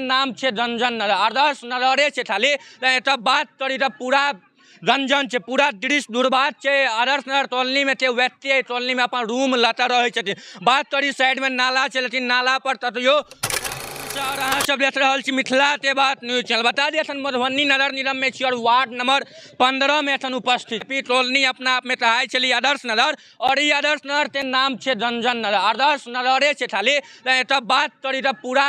नाम छै रंजन नगर, आदर्श नगरे छै खाली। एतऽ बात करी तऽ पूरा रंजन छै, पूरा दृश्य दुर्भाग्य छै। आदर्श नगर कॉलोनीमे छै व्यक्ति, एहि कॉलोनीमे अपन रूम लऽ कऽ रहै छथिन। बात करी साइडमे नाला छै, लेकिन नाला पर ततयो। और अहाँ सब देख रहल छी मिथिला के बात न्यूज चैनल। बता दिए एखन मधुबनी नगर निगम में छी और वार्ड नंबर 15 में एखन उपस्थित पी कॉलोनी अपना आप में कहाइ छली आदर्श नगर, और ई आदर्श नगर के नाम छै रंजन नगर, आदर्श नगरे छै खाली। एतऽ बात करी तऽ पूरा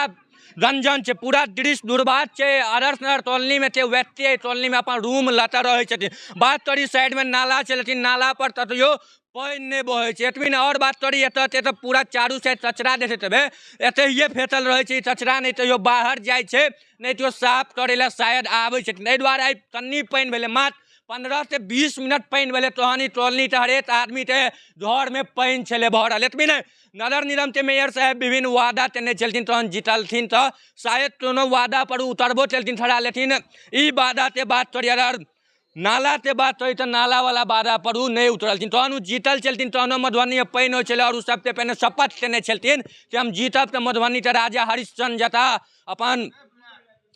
रंजन छै, पूरा दृश्य दुर्भाग्य छै। आदर्श नगर कॉलोनी में छै व्यक्ति, एहि कॉलोनी में अपन रूम लऽ कऽ रहै छथिन। बात करी साइड में नाला छै, लेकिन नाला पर ततयो पानि नहि बहै छै। एतबी नहि, आओर बात करी एतऽ एतऽ पूरा चारू साइड कचरा देखैत हेबै, एतहिए फेकल रहै छै ई कचरा, नहि तैयो बाहर जाइ छै, नहि तैयो साफ करै लए शायद आबै छथिन। एहि दुआरे आइ कनि पानि भेलै, मात्र 15 से 20 मिनट पानि भेलै, तहन ई कॉलोनीके हरेक आदमीके घरमे पानि छलै भरल। एतबी नहि, नगर निगमके मेयर साहेब विभिन्न वादा केने छलखिन, तहन जीतलखिन तऽ शायद कोनो वादा पर उतरबो केलखिन खरा, लेकिन ई वादाके बात करी अगर नालाके बात करी तऽ नालावला वादा पर ओ नहि उतरलखिन। तहन ओ जीतल छलखिन, तहनो मधुबनीमे पानि होइ छलै और ओ सबसँ पहिने शपथ केने छलखिन कि हम जीतब तऽ मधुबनीके राजा हरिश्चन्द्र जकाँ अपन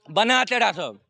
बनाके राखब।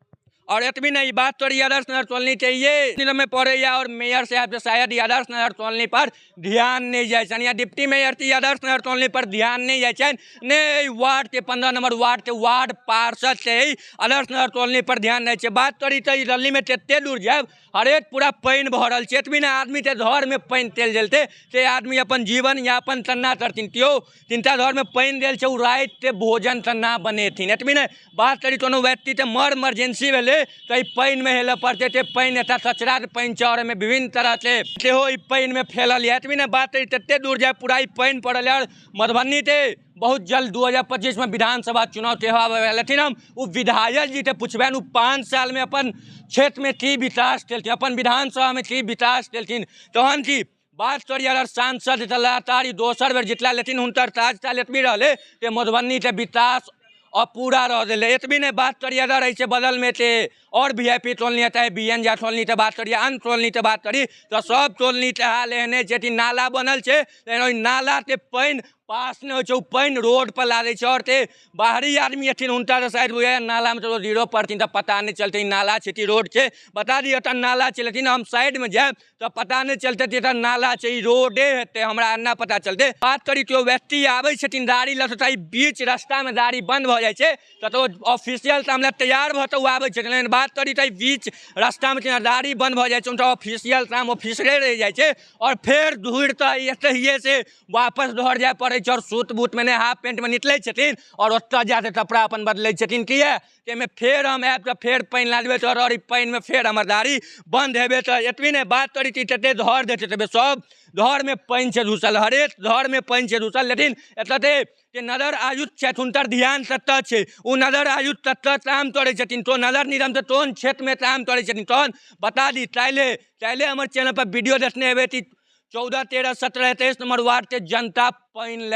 और एतबी नहि, ई बात तोरी आदर्श नगर कॉलोनी के ये निगम में पड़ैया और मेयर साहब के शायद ई आदर्श नगर कॉलोनी पर ध्यान नहि जाइ छनि, या डिप्टी मेयर के आदर्श नगर कॉलोनी पर ध्यान नहि जाइ छनि, ने एहि वार्ड के 15 नंबर वार्ड के वार्ड पार्षद के एहि आदर्श नगर कॉलोनी पर ध्यान नहि छै। बात करी तऽ ई गलीमे कते दूर जायब, हरेक पूरा पानि भरल छै। एतबी नहि, आदमीके घरमे पानि चलि जेतै से आदमी अपन जीवन यापन केना करथिन? केओ जिनका घरमे पानि देल छै ओ रातिके भोजन केना बनेथिन? एतबी नहि, बात करी कोनो व्यक्तिके मर इमरजेंसी भेलै तऽ एहि पानिमे हेलय पड़तै। एते पानि, एतऽ कचराके पानि छै आओर एहिमे विभिन्न तरहके सेहो ई पानिमे फैलल यऽ। एतबी नहि, बात करी तते दूर जाय पूरा ई पानि पड़ल यऽ। मधुबनीके बहुत जल्द 2025 में विधानसभा चुनाव सेहो आबै वला, लेकिन हम ओ विधायक जी के पुछबनि ओ 5 साल में अपन क्षेत्र में की विकास केलखिन, अपन विधानसभा में की विकास केलखिन। तहन की बात करी अगर सांसद तऽ लगातार ई दोसर बेर जितला, लेकिन हुनकर कार्यकाल एतबी रहलै जे मधुबनीके विकास अपूरा रह गेलै। एतबी नहि, बात करी अगर एहिसँ बगलमे ते और वी I P colony हेतै, बी एन झा कॉलोनीके बात करी, अन्य कॉलोनीके बात करी तऽ सब कॉलोनीके हाल एहने छै कि नाला बनल छै, लेकिन ओहि नालाके पानि पास नहि होइ छै, ओ पानि रोड पर लागै छै। और ते बाहरी आदमी एथिन हुनका तऽ शायद बुझाइए नालामे तऽ जीरो पड़थिन तऽ पता नहि चलतै नाला छै कि रोड छै। बता दिअ एतऽ नाला छै, लेकिन हम साइडमे जायब तऽ पता नहि चलतै कि एतऽ नाला छै, ई रोडे हेतै, हमरा एना पता चलतै। बात करी केओ व्यक्ति आबै छथिन गाड़ी लऽ कऽ, ई बीच रास्तामे गाड़ी बन्द भऽ जाइ छै तऽ ओ ऑफिशियल तऽ हमरा तैयार भऽ कऽ ओ आबै छथिन, लेकिन बात करी तऽ बीच रास्तामे जेना गाड़ी बन्द भऽ जाइ छै, हुनका ऑफिशियल काम ऑफिसरे रहि जाइ छै आओर फेर घुरि कऽ एतहिएसँ वापस घर जाय पड़ै छै। आओर सूट बूटमे नहि, हाफ पेंटमे निकलै छथिन आओर ओतऽ जा कऽ कपड़ा अपन बदलै छथिन। किए ताहिमे फेर हम आयब तऽ फेर पानि लागबै तऽ आओर ई पानिमे फेर हमर गाड़ी बन्द हेबै। तऽ एतबी नहि, बात करै छी तते घर देखैत हेबै, सब घरमे पानि छै घुसल, हरेक घरमे पानि छै घुसल। लेकिन एतऽ जे नगर आयुक्त छथि हुनकर ध्यान कतऽ छै? ओ नगर आयुक्त कतऽ काम करै छथिन? तो नगर निगम तऽ कोन क्षेत्रमे काम करै छथिन? तहन बता दी, काल्हि काल्हि हमर चैनल पर वीडियो देखने हेबै कि 14, 13, 17, 23 नंबर वार्डके जनता पानि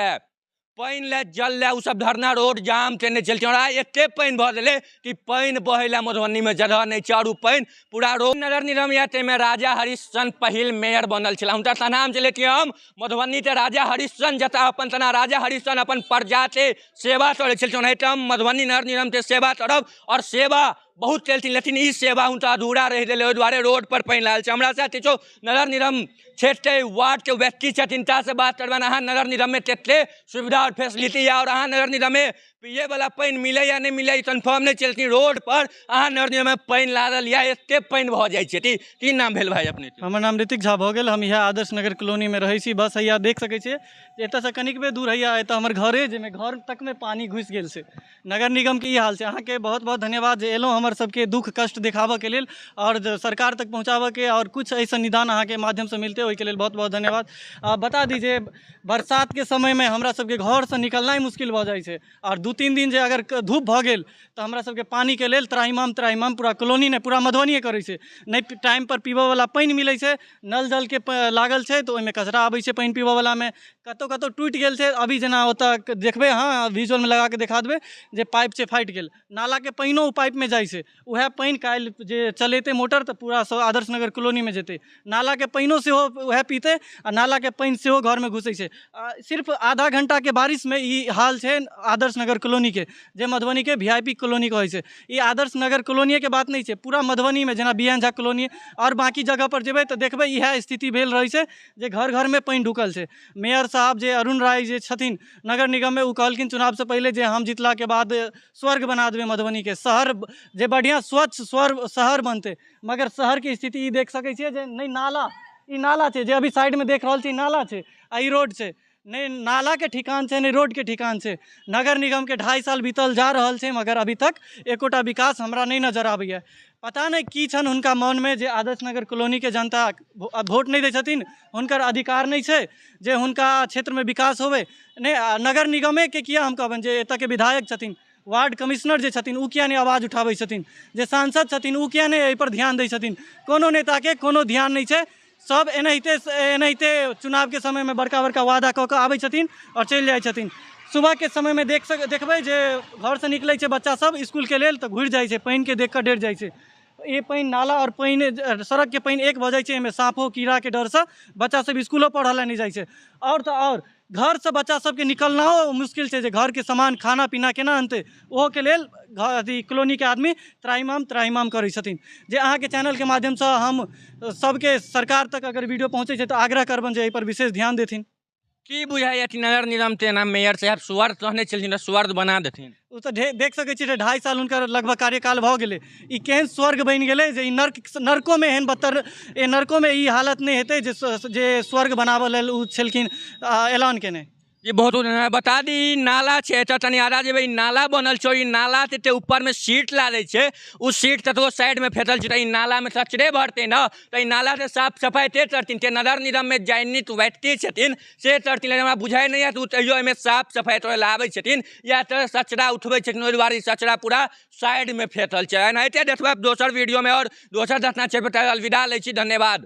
लए जल लए ओ सब धरना रोड जाम केने छलखिन। और आइ एते पानि भऽ गेलै कि पानि बहै लए मधुबनीमे जगह नहि छै और ओ पानि पूरा रोड। नगर निगम यऽ ताहिमे राजा हरिश्चंद्र पहिल मेयर बनल छलै। हुनकर नाम छलै कि हम मधुबनीके राजा हरिश्चंद्र जतऽ अपन तना राजा हरिश्चंद्र अपन प्रजाके सेवा करै छलखिन, ओनाहिते हम मधुबनी नगर निगमके सेवा करब। और सेवा बहुत केलखिन, लेकिन ई सेवा हुनका अधूरा रहि गेलै, ओहि दुआरे रोड पर पानि लागल छै। हमरा साथ किछो नगर निगम क्षेत्रके वार्डके व्यक्ति छथिन, तिनकासँ बात करबनि। अहाँ नगर निगममे कते सुविधा आओर फैसिलिटी यऽ और अहाँ नगर निगममे पियैवला पानि मिलैए नहि मिलैए कन्फर्म नहि छै, लेकिन रोड पर अहाँ नगर निगममे पानि लागल यऽ, एते पानि भऽ जाइ छै। की नाम भेल भाइ अपने? हमर नाम ऋतिक झा भऽ गेल। हम इएह आदर्श नगर कॉलोनीमे रहै छी। बस हैया देख सकै छियै जे एतऽसँ कनिकबे दूर हैया एतऽ हमर घरे, जाहिमे घर तकमे पानि घुसि गेल छै। नगर निगमके ई हाल छै। अहाँके बहुत बहुत धन्यवाद जे एलहुँ हमर सबके दुःख कष्ट देखाबऽके लेल आओर सरकार तक पहुँचाबऽके, आओर किछु एहिसँ निदान अहाँके माध्यमसँ मिलतै, ओहिके लेल बहुत बहुत धन्यवाद। आ बता दी जे बरसातके समयमे हमरा सबके घरसँ निकलनाइ मुश्किल भऽ जाइ छै, आओर 2-3 दिन जे अगर धूप भऽ गेल तऽ हमरा सबके पानिके लेल त्राहिमाम त्राहिमाम पूरा कॉलोनी नहि पूरा मधुबनिए करै छै। नहि टाइमपर पीबऽवला पानि मिलै छै, नल जलके लागल छै तऽ ओहिमे कचरा आबै छै, पानि पीबऽवलामे कतहु कतहु टूटि गेल छै। अभी जेना ओतऽ देखबै अहाँ, विजुअलमे लगाके देखा देबै जे पाइप छै फाटि गेल, नालाके पानिओ ओ पाइपमे जाइ छै। उएह पानि काल्हि जे चलेतै मोटर तऽ पूरा सब आदर्श नगर कॉलोनीमे जेतै। नालाके पानिओ सेहो उएह पीतै आ नालाके पानि सेहो घरमे घुसै छै। आ सिर्फ आधा घण्टाके बारिशमे ई हाल छै आदर्श नगर कॉलोनीके, जे मधुबनीके वी I P colony कहै छै। ई आदर्श नगर कॉलोनिएके बात नहि छै, पूरा मधुबनीमे जेना बी एन झा कॉलोनी आओर बाँकी जगहपर जेबै तऽ देखबै इएह स्थिति भेल रहै छै जे घर घरमे पानि ढुकल छै। मेयर साहब जे अरुण राय जे छथिन नगर निगममे, ओ कहलखिन चुनावसँ पहिले जे हम जितलाके बाद स्वर्ग बना देबै मधुबनीके शहर, जे बढ़िआँ स्वच्छ स्वर्ग शहर बनतै। मगर शहरके स्थिति ई देख सकै छियै जे नहि नाला, ई नाला छै जे अभी साइडमे देख रहल छी, नाला छै आ ई रोड छै। नहि नालाके ठिकान छै, नहि रोडके ठिकान छै। नगर निगमके 2.5 साल बीतल जा रहल छै, मगर अभी तक एकोटा विकास हमरा नहि नजर आबैए। पता नहि की छनि हुनका मोनमे जे आदर्श नगर कॉलोनीके जनता वोट नहि दै छथिन, हुनकर अधिकार नहि छै जे हुनका क्षेत्रमे विकास होबै। नहि नगर निगमेके किया हम कहबनि, जे एतऽके विधायक छथिन, वार्ड कमिश्नर जे छथिन, ओ किया नहि आवाज उठाबै छथिन? जे सांसद छथिन, ओ किया नहि एहिपर ध्यान दै छथिन? कोनो नेताके कोनो ध्यान नहि छै। सब एनाहिते एनाहिते चुनावके समयमे बड़का बड़का वादा कऽ कऽ आबै छथिन आओर चलि जाइ छथिन। सुबहके समयमे देख सक देखबै जे घरसँ निकलै छै बच्चा सब इसकुलके लेल तऽ घुरि जाइ छै, पानिके देख कऽ डरि जाइ छै। ई पानि नाला आओर पानि सड़कके पानि एक भऽ जाइ छै, एहिमे साँपो कीड़ाके डरसँ बच्चा सब इसकुलो पढ़ऽ लए नहि जाइ छै। आओर तऽ आओर घरसँ बच्चा सबके निकलनाओ मुश्किल छै जे घरके सामान खाना पीना केना अनतै। ओहोके लेल घर अथी कॉलोनीके आदमी त्राहिमाम त्राहिमाम करै छथिन। जे अहाँके चैनलके माध्यमसँ हम सबके सरकार तक अगर वीडियो पहुँचै छै तऽ आग्रह करबनि जे एहिपर विशेष ध्यान देथिन। की बुझाइए कि नगर निगम के नाम मेयर साहब स्वर्ग कहने छलखिन तऽ स्वर्ग बना देथिन? ओ तऽ देख सकै छियै जे 2.5 साल हुनकर लगभग कार्यकाल भऽ गेलै, ई केहन स्वर्ग बनि गेलै जे ई नर्क, नर्कोमे एहन बदतर, ए नर्कोमे ई हालत नहि हेतै जे स्वर्ग बनाबऽ लेल ओ छलखिन ऐलान केने। जी बहुत बहुत बता दी, ई नाला छै, एतऽ तनी आधा जेबै, ई नाला बनल छै। ई नाला एते ऊपरमे सीट लागै छै, ओ सीट ततबो साइडमे फेकल छै, तऽ ई नालामे कचरे भरतै ने, तऽ ई नालाके साफ सफाइ के करथिन? ते नगर निगममे चयनित व्यक्ति छथिन से करथिन। लेकिन हमरा बुझाइ नहि यऽ ओ तैयो एहिमे साफ सफाइ करै लए आबै छथिन या तऽ कचरा उठबै छथिन। ओहि दुआरे ई कचरा पूरा साइडमे फेकल छै। एनाहिते देखबै दोसर वीडियोमे आओर दोसर घटना छै। अलविदा लै छी, धन्यवाद।